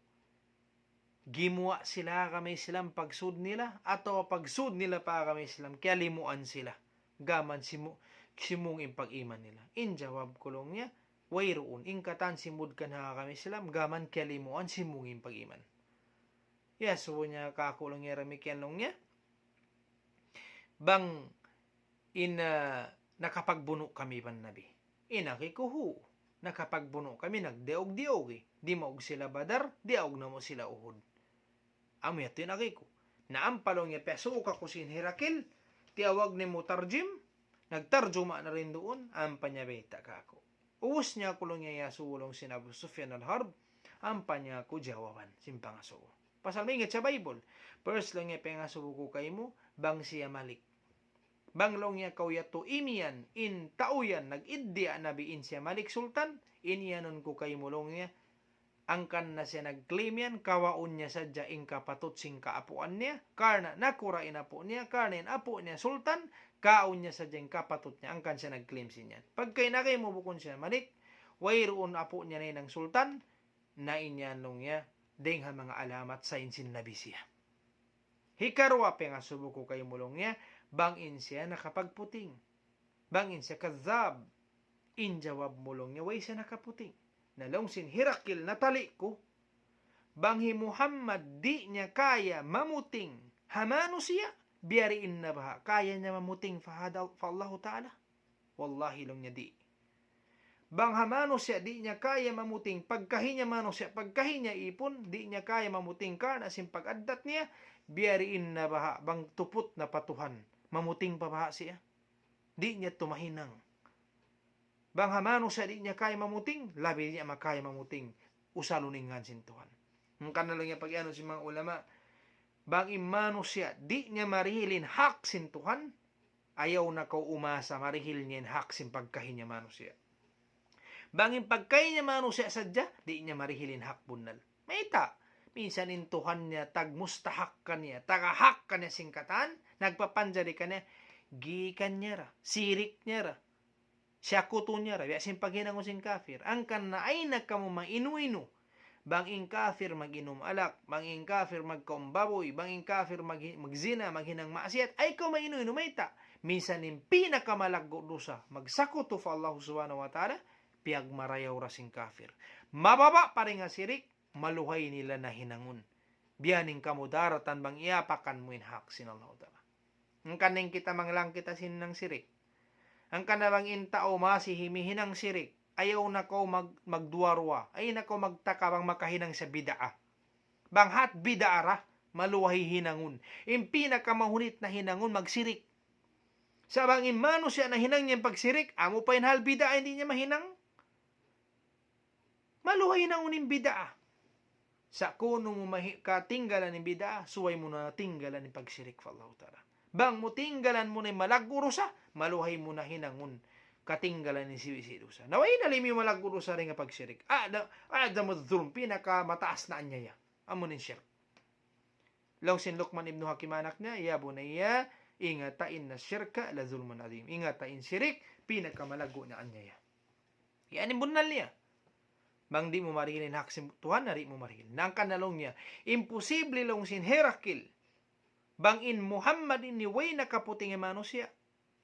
gimuwa' sila agama Islam pagsud nila, atawa pagsud nila pa agama Islam, kiyalimuan sila. Gam sin mu-, simung in pag-iman nila. In jawab ku laung niya, wayruun. In katan simud kan ha agama Islam, gam kiyalimuan simung in pag-iman. Iyasubu niya kaku' laung niya damikkiyan laung niya, bang in, ah, nakapagbunu' kami iban Nabi. In aki ku, hu, nakapagbunu' kami, nagdiyaug-diyaug, eh. Dimaug sila Badar, diyaug namu' sila Uhud. Amu yadtu in aki ku. Na ampa laung niya piyasuuk aku sin Hirakil, tiyawag niya mutarjim, nagtarjuma na duun, ampa niya bayta' kaku'. Ubus niya aku laung niya iyasubu laung sin Abu Sufyan al-Harb, ampa niya aku jawaban, sin pangasubu. Pasal maingat siya Bible. First laung niya pangasubu ku kaymu, bang siya Malik. Bang laung niya kaw yadtu imiyan, in tau yan, nag-iddia' nabi in siya Malik Sultan, in iyanun ku kaymu laung niya, hangkan na siya nag-claim yan, kawaun niya sadja in kapatut sin kaapuan niya, karna' nakura' in apu' niya, karna' in apu' niya sultan, kawaun niya sadja in kapatut niya, hangkan siya nag-claim sin yan. Pagka in agi mu bukun siya Malik, wayruun apu' niya nahinang sultan, na in yan laung niya, dayn ha manga alamat, sign sin Nabi siya. Hikaruwa pangasubu ku kaymu laung niya, bang in siya nakapagputing. Bang in siya kadhab. In jawab mu laung niya, way siya nakaputing. Na laung sin Hirakil, natali' ku, bang hi Muhammad di' niya kaya mamuting ha manusiya', biya' diin na baha' kaya niya mamuting pa hada-, pa Allahu Ta'ala? Wallahi laung niya di'. Bang ha manusiya' di' niya kaya mamuting, pagkahi niya manusiya', pagkahi niya ipun, di' niya kaya mamuting karna' sin pag-addat niya, biya' diin na baha' bang tuput na pa Tuhan, mamuting pa baha' siya? Di' niya tuud mahinang. Bang ha manusiya' di' niya kaya mamuting, labi di' niya makaya mamuting usalun in ngān sin Tuhan. Hangkan na laung niya pag-iyanun sin manga ulama, bang in manusiya' di' niya marihil in hak sin Tuhan, ayaw na kaw umasa marihil niya in hak sin pagkahi niya manusiya'. Bang in pagkahi niya manusiya' sadja, di' niya marihil in hak bunnal. Mayta'? Minsan in Tuhan niya tagmustahak kaniya, tagahak kaniya sin katan, nagpapanjari kaniya, gikan niya ra, sirik niya ra, siyakutu niya ra, biya' sin paghinangun sin kafir. Hangkan na ayaw na kamu mainu-inu. Bang in kafir mag-inum alak, bang in kafir magkaun babuy, bang in kafir mag-, magzina, maghinang maksiyat, ayaw kaw mainu-inu, mayta'? Minsan in pinakamalaggu' dusa, magsakutu pa Allah Subhanahu wa Ta'ala, piyagmarayaw ra sin kafir. Mababa' pa dayn ha sirik, maluhay nila nahinangun. Biya' ha yan kamu daratan bang iyapakan mu in hak sin Allah Ta'ala. Hangkan na in kita manglang kita sin hinang sirik. Hangkan na bang in tau masi himihinang sirik, ayaw na kaw mag-, magduwa-ruwa. Ayaw na kaw magtaka bang makahinang siya bid'ah. Bang hat bid'ah ra, maluhay hinangun. In pinakamahunit na hinangun, magsirik. Sa' bang in manusiya' nahinang niya in pagsirik, amu pa in hal bid'ah, di' niya mahinang. Maluhay hinangun in bid'ah. Sa' kunu' mu mahi-, katinggalan in bid'ah, subay mu na tinggalan in pagsirik pa Allahu Ta'ala. Bang mu tinggalan mu na in malaggu' dusa, maluhay mu na hinangun katinggalan in siwi'-siwi' dusa. Na way na limiyu malaggu' dusa dayn ha pagsirik. A'da-, a'zamu dhulm, pinakamataas na anyaya. Amu in shirk. Laung sin Luqman ibnu Hakim anak niya, "Ya bunayya, ingata inna shirka la zulmun azim." Ingata in sirik, pinakamalaggu' na anyaya. Yan in bunnal niya. Bang di' mu marihil in hak sin Tuhan, di' mu marihil. Hangkan na laung niya, imposible laung sin Herakil. Bang in Muhammad ini way nakaputing manusiya',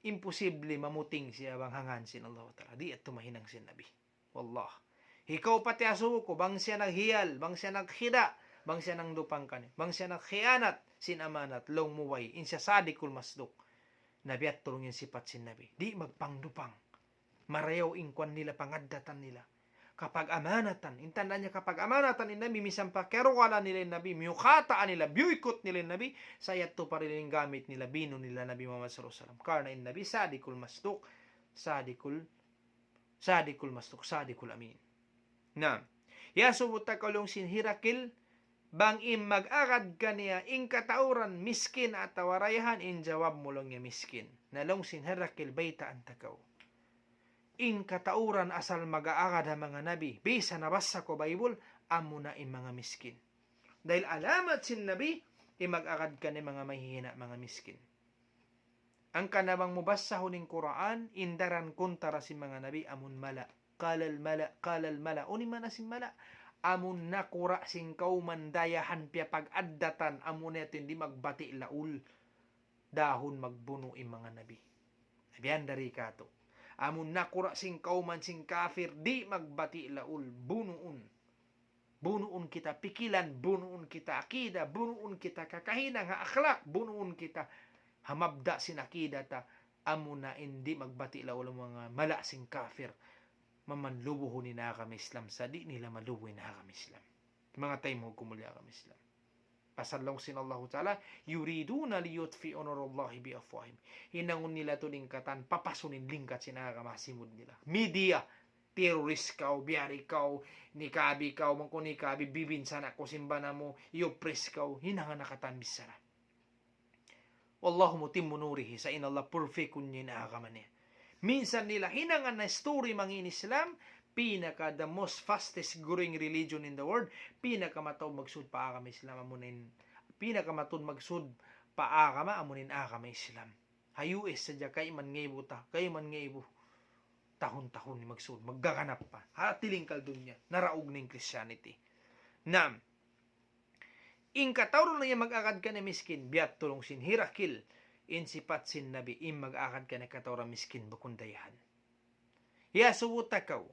imposible mamuting siya bang ha ngān sin Allah Ta'ala. Di' yadtu mahinang sin Nabi. Wallah. Ikaw pati asubu ku, bang siya naghiyal, bang siya nagkhida', bang siya nangdupang kaniyu, bang siya nagkhiyanat sin amanat, laung mu way, in siya sadiqul masduq. Na biya' tuud in sipat sin Nabi. Di' magpangdupang. Marayaw in kuwan nila, pangaddatan nila. Kapag-amanatan, in tanda' niya kapag-amanatan in Nabi, misan pa kiyarugalan nila in Nabi, miyukataan nila, biyuykut nila in Nabi, sa' yadtu pa rin in gamit nila, binu nila Nabi Muhammad sallallahu alayhi wasallam. Karna' in Nabi, sadiqul masduq, sadiqul, sadiqul masduq, sadiqul amin. Na, iyasubu ta kaw laung sin Herakil, bang in mag-agad kaniya, in katauran miskin atawa dayahan, in jawab mu laung niya miskin. Na laung sin Herakil, baytaan ta kaw. In katauran asal mag-aagad ha manga nabi, bisan nabassa ku Bible, amuna in manga miskin. Dahil alamat sin Nabi, in mag-agad kaniya manga mahihina', manga miskin. Hangkan na bang mu bassahun in Qur'an, in daran kuntara sin manga nabi, amun mala'. Qalal mala', qalal mala'. Unu in maana sin mala'? Amun nakura' sin kawman dayahan piyapag-addatan, amuna yadtu in di' magbati' laul. Dahun magbunu' in manga nabi. Biya' yan dari katu'. Amun nakura' sin kawman sin kafir, di' magbati' laul, bunuun. Bunuun kita pikilan, bunuun kita akida, bunuun kita kakahinang ha akhlak, bunuun kita ha mabda' sin akida ta, amuna in di' magbati' laul manga mala' sin kafir. Mamanlubuhun in agama Islam, sa' di' nila malubu in agama Islam. Manga taymanghud ku mulliya agama Islam. Pasal laung sin Allahu Ta'ala, يريدون ليطفئوا نور الله بأفواههم. Hinangun nila tuud in katan, papasun in lingkat sin agama ha simud nila. Media, terrorist kaw, biyari kaw, nikabi kaw, bang kaw nikabi, bibinsana' kaw sin bana mu, i-oppress kaw, hinangan na katan bichara. والله متم نوره, sa' in Allah perfect niya in agama niya. Minsan nila hinangan na story manga in Islam, pinaka the most fastest growing religion in the world, pinaka mataud magsud pa agama Islam, amuna in, pinaka mataud magsud pa agama, amuna in agama Islam. Ha U S sadja kayman ngaibu ta, kayman ngaibu. Tahun-tahun in magsud, maggaganap pa. Ha tilingkal dunya, naraug na in Christianity. Naam. In katauran niya mag-agad kaniya miskin, biya' tuud laung sin Herakil, in sipat sin Nabi, in mag-agad kaniya katauran miskin bukun dayahan. Iyasubu ta kaw,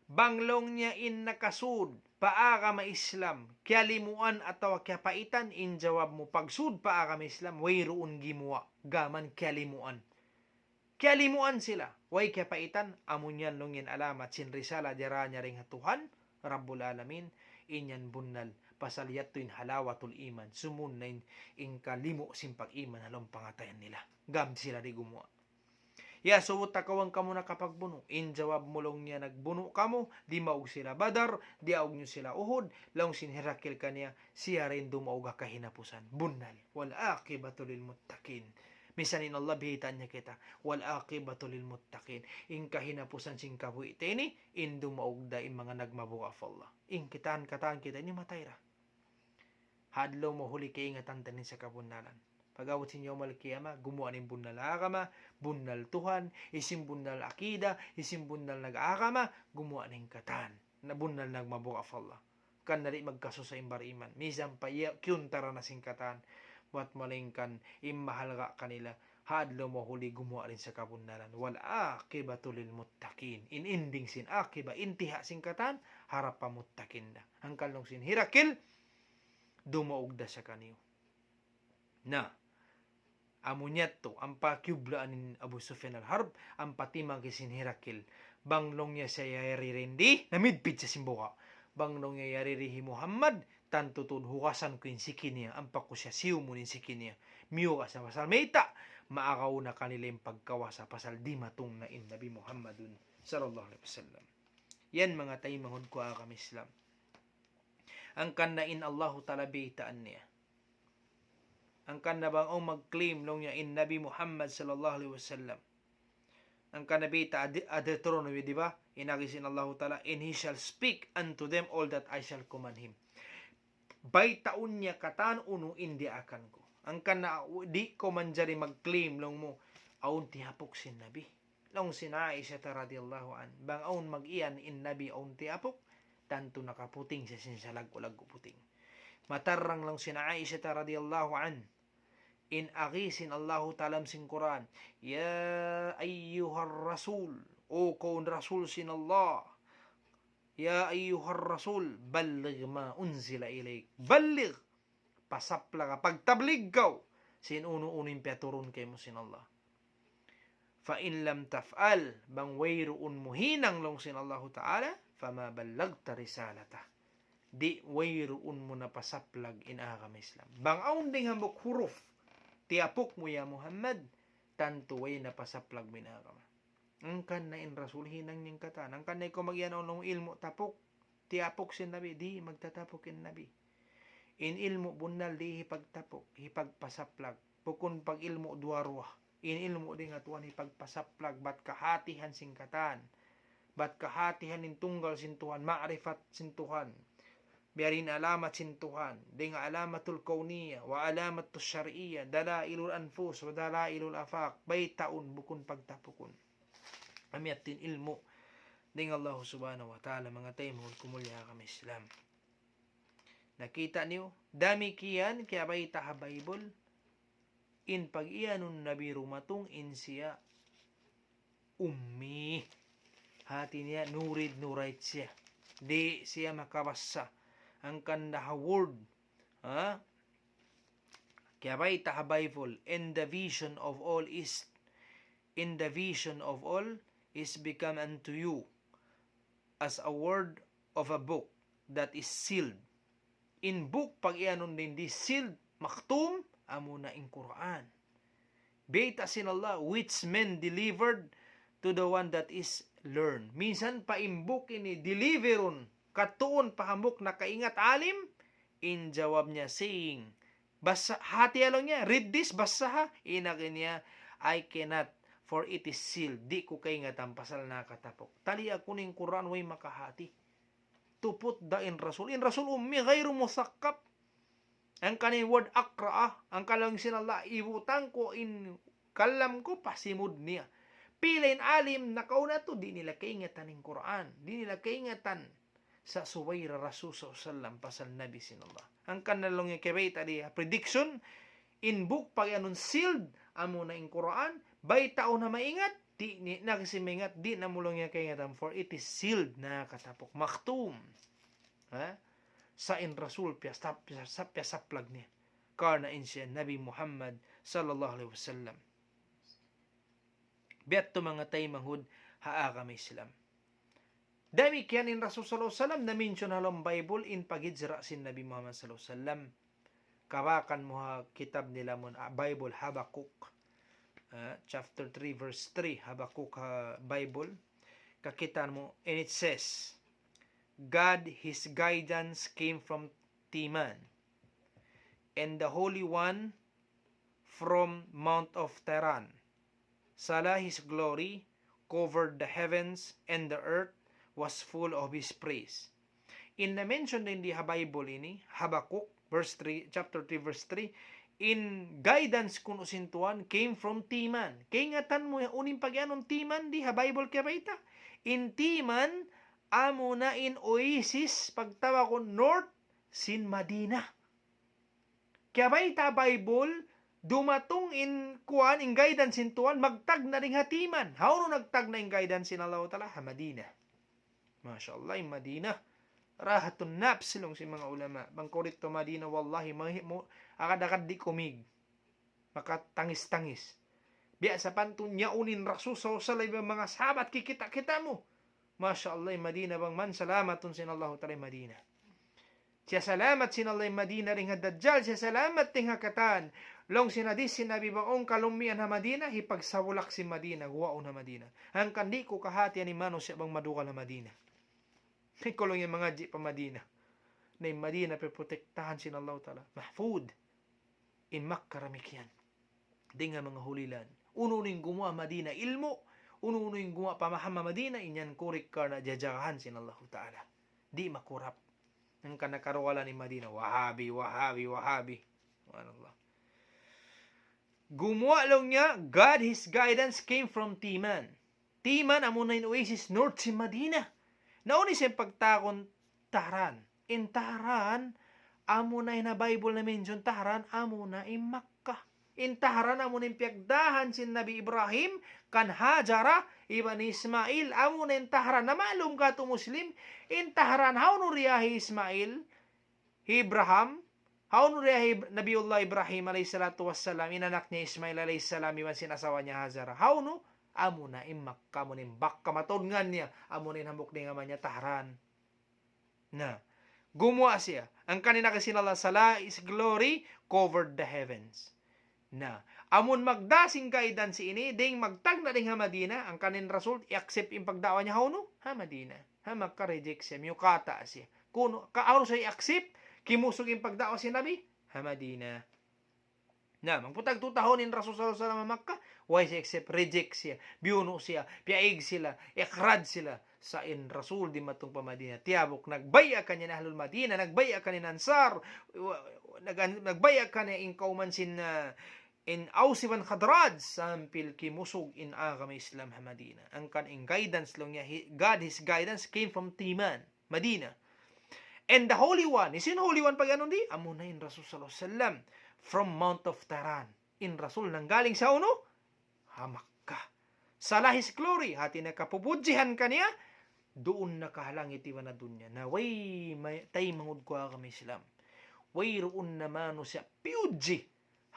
bang laung niya in nakasud pa agama Islam, kiyalimuan atawa kiyapaitan, in jawab mu pagsud pa agama Islam, wayruun gimuwa', gām kiyalimuan. Kiyalimuan sila, way kiyapaitan, amu yan laung in alamat sin risala diyara niya dayn ha Tuhan, Rabbul Alamin, in yan bunnal, pasal yadtu in halawatul iman, sumun na in, in kalimu sin pag-iman ha lawm pangatayan nila. Gām sila di' gumuwa'. Iyasubu ta kaw bang kamu nakapagbunu', in jawab mu laung niya nagbunu' kamu, dimaug sila Badar, dimaug niyu sila Uhud, laung sin Herakil kaniya, siya ra in dumaug ha kahinapusan. Bunnal. والعاقبة للمتقين. Misan in Allah biyaytaan niya kita, والعاقبة للمتقين. In kahinapusan sin kabuhi' ta ini, in dumaug da in manga nagmabuga' pa Allah. In katan-katan kita ini matay ra. Ha adlaw mahuli kaingatan ta in sakabunnalan. Pag-abut sin yawmal qiyamah, gumuwa' na in bunnal agama, bunnal Tuhan, hisiyu in bunnal akida, hisiyu in bunnal nag-agama, gumuwa' na in katan. Na bunnal nagmabuga' pa Allah. Kan na di' magkasusa in bariman. Misan pa iya kiyuntara na sin katan. Buwat malaingkan in mahalga' kanila. Ha adlaw mahuli gumuwa' da in sakabunnalan. والعاقبة للمتقين. In ending sin aqiba, intiha sin katan, harap pa muttaqin da. Hangkan laung sin Herakil, dumaug da sa kaniyu. Na, amu niya yadtu, ampa kiyublaan in Abu Sufyan al-Harb, ampa timagis in Herakil. Bang laung niya siya yari dindi, namidpid siya sin buga'. Bang laung niya yari di hi Muhammad, tantu tuud hugasan ku in siki niya, ampa ku siya siyumun in siki niya. Miyugas na pasal mayta', maagaw na kanila in pagkawasa pasal dimatung na in Nabi Muhammadun sallallahu alayhi wasallam. Yan manga taymanghud ku agama Islam. Hangkan na in Allahu Ta'ala baytaan niya. Hangkan na bang awn mag-claim laung niya in Nabi Muhammad sallallahu alayhi wasallam. Hangkan na bayta' ha De-, ha Deuteronomy, di ba? In agi sin Allahu Ta'ala, "And he shall speak unto them all that I shall command him." Baytaun niya katan unu in diyaakan ku. Hangkan na di' kaw manjari mag-claim laung mu, awn tiyapuk sin Nabi. Laung sin Aisha radiyallahu anha, bang awn mag-iyan in Nabi awn tiyapuk, tantu nakaputing siya sin salaggu'-laggu' puting. Matarrang laung sin Aisha radiyallahu anha, in agi sin Allahu Ta'ala sin Qur'an, "Ya ayyuhar rasul, O kaw Rasul sin Allah, ya ayyuhar rasul, balligh ma unzila ilayk." Balligh, pasaplaga, pagtablig kaw sin unu-unu in piyaturun kaymu sin Allah. "Fa in lam taf'al," bang wayruun mu hinang laung sin Allahu Ta'ala, "fama ballaghta risalatah." Di' wayruun mu na pasaplag in agama Islam. Bang awn dayng hambuuk huruf tiyapuk mu ya Muhammad, tantu way na pasaplag mu in agama. Hangkan na in Rasul hinang niya in katan. Hangkan na ikaw mag-iyan awn laung ilmu' tapuk, tiyapuk sin Nabi, di' magtatapuk in Nabi. In ilmu' bunnal di' hipagtapuk, hipagpasaplag. Bukun pag-ilmu' duwa-ruwa. In ilmu' dayn ha Tuhan hipagpasaplag, bat kahatihan sin katan. Bat kahatihan in tunggal sin Tuhan, ma'rifat sin Tuhan. Biya' diin alamat sin Tuhan, dayn ha alamatul kawniyah, wa alamatul shar'iyyah, dalailul anfus, wa dalailul afaq, baytaun bukun pagtapukun. Amu yadtu in ilmu' dayn ha Allah subhanahu wa ta'ala, manga taymanghud ku ha agama Islam. Nakita' niyu, damikkiyan kiyabayta' ha Bible, in pag-iyanun Nabi dumatung in siya ummi. Hati niya, no read, no write siya. Di' siya makabassa. Hangkan da ha word, ha? Kiyabayta' ha Bible, "And the vision of all is, in the vision of all is become unto you as a word of a book that is sealed." In book, pag-iyanun dayn di sealed, makhtum, amuna in Qur'an. Bayta' sin Allah, "Which men delivered to the one that is learned." Minsan pa in book ini deliverun, katuun pa hambuuk nakaingat alim, in jawab niya saying, bassa, hati laung niya, "Read this, bassaha." In agi niya, "I cannot, for it is sealed." Di' ku kaingatan pasal nakatapuk. Tali aku in Qur'an, way makahati. Tuput da in Rasul. In Rasul ummi, ghayru muthaqqaf. Hangkan in word aqra'a, hangkan laung sin Allah, ibutang ku in kalam ku pa simud niya. Pila in alim nakauna tu, di' nila kaingatan in Qur'an. Di' nila kaingatan sa subay da Rasul sallallahu alayhi wasallam pasal Nabi sin Allah. Hangkan na laung niya kiyabayta' di ha prediction, in book pag-iyanun sealed, amuna in Qur'an, baytaun na maingat, di' ni, na kasi maingat, di' na mu laung niya kaingatan, for it is sealed, nakatapuk, makhtum. Ha? Sa' in Rasul, piyasap-, piyasap-, piyasaplag niya. Karna' in siya Nabi Muhammad sallallahu alayhi wasallam. Biya' yadtu manga taymanghud ha agama Islam. Damikkiyan in Rasul sallallahu alayhi wasallam na-mention ha lawm Bible in paghijra sin Nabi Muhammad sallallahu alayhi wasallam. Kabakan mu ha kitab nila amun, ah, Bible, Habakkuk, ah, chapter three, verse three, Habakkuk, ah, Bible. Kakitaan mu, and it says, "God, his guidance came from Teman, and the Holy One from Mount of Teman. Selah, his glory covered the heavens, and the earth was full of his praise." In na-mention dayn di ha Bible ini, Habakkuk, verse three, chapter three, verse three, in guidance kunu' sin Tuhan came from Teman. Kaingatan mu unu in pag-iyanun Teman di ha Bible kiyabayta'? In Teman, amuna in oasis, pagtawagun north sin Madina. Kiyabayta' Bible, dumatung in kuwan, in guidance sin Tuhan, magtagna' dayn ha Teman. Hawnu nagtagna' in guidance sin Allah Ta'ala? Ha Madina. Masha Allah, in Madina. Rahatun nafs laung sin manga ulama. Bang kaw didtu Madina, wallahi, mahi-, mu-, agad-agad di' kaw mig. Makatangis-tangis. Biya' sapantun yaun in Rasul sallallahu alayhi wasallam iban manga sahabat kikita'-kita' mu. Masha Allah, in Madina bang man salamatun sin Allahu Ta'ala in Madina. Siyasalamat sin Allah in Madina dayn ha Dajjal, siyasalamat dayn ha katan. Laung sin hadis sin Nabi bang awn kalummian ha Madina, hipagsabulak sin Madina, guwaun ha Madina. Hangkan di' ku kahatihan in manusiya' bang madugal ha Madina. Ikaw laung yan mangadji' pa Madina. Na in Madina piyaprotektahan sin Allahu Ta'ala. Mahfud. In Makkah damikkiyan. Dayn ha manga hulilan. Unu-unu in gumuwa' Madina ilmu', unu-unu in gumuwa' pamaham ha Madina, in yan kurik karna' jajagahan sin Allahu Ta'ala. Di' makurap. Hangkan nakaruwalan in Madina, Wahabi, Wahabi, Wahabi. Subhanallah. Gumuwa' laung niya, God, His guidance came from Timan. Timan, amuna in oasis north sin Madina. Na unu in pagtawagun Tahran. In Tahran, amuna in ha Bible na-mention Tahran, amuna in Makkah. In Tahran, amuna in piyagdahan sin Nabi Ibrahim, kan Hajara, iban Ismail, amuna in Tahran. Na ma'lum katu' Muslim, in Tahran, hawnu riya hi Ismail, hi Ibrahim, hawnu riya hi Ib-, Nabiullah Ibrahim alayhi salatu wassalam, in anak niya Ismail alayhi salam, iban sin asawa niya Hajara. Hawnu, amuna in Makkah, amuna in Makkah, mataud ngan niya, amuna in hambuuk dayn ha manga Tahran. Na, gumuwa' siya. Hangkan in agi sin Allah, Salah, His glory covered the heavens. Na, amun magdā sin guidance ini, dayn magtagna' dayn ha Madina, hangkan in Rasul, i-accept in pagda'wa niya hawnu? Ha Madina. Ha Makkah, reject siya, miyukata siya. Kunu', ka, hawnu siya i-accept, kimusug in pagda'wa sin Nabi? Ha Madina. Na, mangpu' tagtu tahun in Rasul sallallahu alayhi wasallam ha Makkah, way siya accept, reject siya, biyunu' siya, piyaig sila, ikhraj sila. Sa' in Rasul dimatung pa Madina, tiyabuk, nagbay'a kaniya in Ahlul Madina, nagbay'a kaniya in Ansar, wa-, nag-, nagbay'a kaniya in kawman sin, ah, in Aus iban Khadraj, sampay kimusug in agama Islam ha Madina. Hangkan in guidance laung niya, hi-, God, His guidance came from Timan, Madina. And the Holy One, hisiyu in Holy One pag-anu di? Amuna in Rasul sallallahu alayhi wasallam, from Mount of Tahran. In Rasul nanggaling sa hawnu? Ha Makkah. Salah, His glory, hāti niya kapupudjihan kaniya, duun na ha langit iban ha dunya. Na way may, taymanghud ku agama Islam. Wayruun na manusiya' piyudji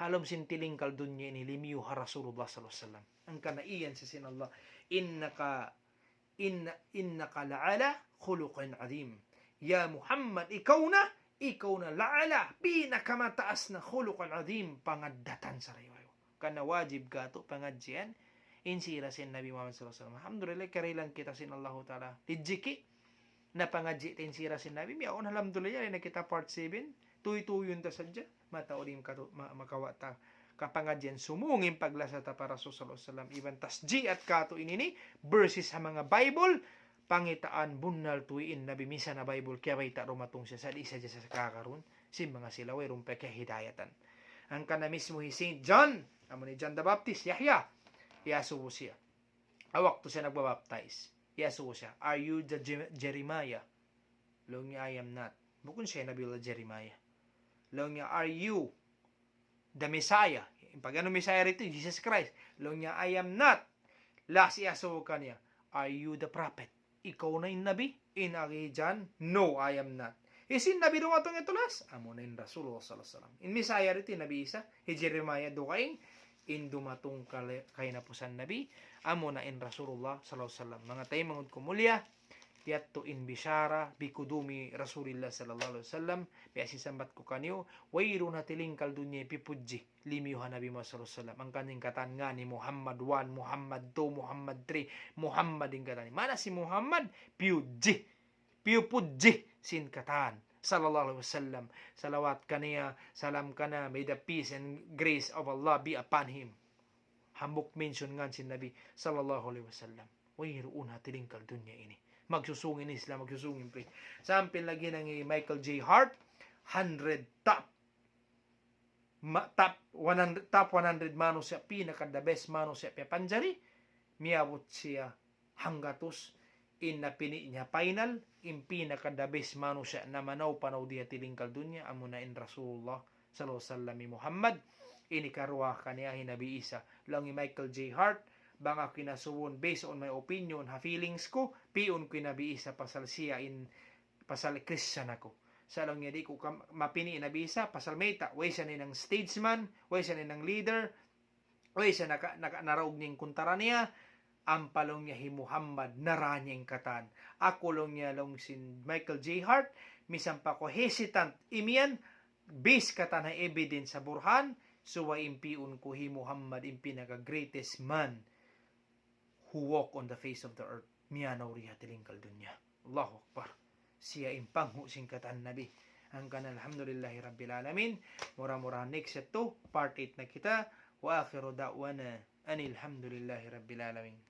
ha lawm sin tilingkal dunya ini limiyu ha Rasulullah sallallahu alayhi wasallam. Hangkan iyan sin Allah, إنك إن، إنك لعلى خلق عظيم. Ya Muhammad, ikaw na, ikaw na لعلى, pinakamataas na, خلق عظيم, pangaddatan sarayaw-rayaw. Hangkan wajib katu' pangadjian in sira sin Nabi Muhammad sallallahu alayhi wasallam. Alhamdulillah, karihilan kita sin Allahu Ta'ala. Rijiki, napangadji' ta in sira sin Nabi, miyawn, alhamdulillah, yari na kita part seven, tuytuyun ta sadja. Mataud in katu-, ma-, makawa' ta kapangadjian sumūng in paglasa ta pa Rasul sallallahu alayhi wasallam. Iban tasjiat katu' ini ini, verses ha manga Bible, pangitaan bunnal tuud in Nabi, misan ha Bible, kiyabayta' dumatung siya, sa' di' sadja sa kakarun, sin manga sila, wayruun pa kiyahidayatan. Hangkan na mismu hi Saint John, amu in John the Baptist, Yahya, iyasubu siya. Ha waktu siya nagbabaptize, iyasubu siya, "Are you the Je-, Jeremiah?" Laung niya, "I am not." Bukun siya Nabiullah Jeremiah. Laung niya, "Are you the Messiah?" In pag-anu Messiah didtu, Jesus Christ. Laung niya, "I am not." Last iyasubu kaniya, "Are you the prophet?" Ikaw na in Nabi? In agi hi John, "No, I am not." Hisiyu in Nabi dumatung ha tulas? Amuna in Rasulullah sallallahu alayhi wasallam. In Messiah didtu, Nabi Isa, hi Jeremiah dugaing, in dumatung kale-, kahinapusan Nabi, amuna in Rasulullah sallallahu alayhi wasallam. Manga taymanghud ku mulia, yadtu in bishara, بقدوم رسول الله صلى الله عليه وسلم, biya' sin sambat ku kaniyu, wayruun ha tilingkal dunya piyupudji limiyu ha Nabi Muhammad sallallahu alayhi wasallam. Hangkan in katan ngān niya Muhammad one, Muhammad two, Muhammad three, Muhammad in katan. Maana sin Muhammad, piyudji. Piyupudji sin katan. Sallallahu alayhi wasallam. Salawat kaniya, salam kaniya, may the peace and grace of Allah be upon him. Hambuuk mention ngān sin Nabi sallallahu alayhi wasallam. Wayruun ha tilingkal dunya ini. Magsusūng in Islam, magsusūng in faith. Sampay lagi' nang hi Michael J Hart, hundred top ma-, top one hundred, top one hundred manusiya', pinaka the best manusiya' piyapanjari, miyabut siya hanggatus, in napini' niya final, in pinaka the best manusiya' namanaw-panaw di ha tilingkal dunya, amuna in Rasulullah sallallahu alayhi wasallam, hi Muhammad, ini karuwa kaniya hi Nabi Isa. Laung hi Michael J Hart, bang aku inasubun, based on my opinion, ha feelings ku, pi'un ku hi Nabi Isa pasal siya in, pasal Christian aku. Sa' laung niya di' ku ka-, mapini' hi Nabi Isa, pasal mayta', way siya hinang statesman, way siya hinang leader, way siya naka-, naka-, naraug niya in kuntara niya, ampa laung niya hi Muhammad, nara niya in katan. Aku laung niya laung sin Michael J Hart, misan pa aku hesitant, imiyan, base katan ha evidence ha burhan, subay in pi'un ku hi Muhammad in pinaka greatest man who walk on the face of the earth. Miyanaw di ha tilingkal dunya. Allahu Akbar. Siya in panghu' sin katan Nabi. Hangkan alhamdulillahi rabbil alamin. Mura-murahan next yadtu, part eight na kita. وآخر دعوانا أن الحمد لله رب العالمين.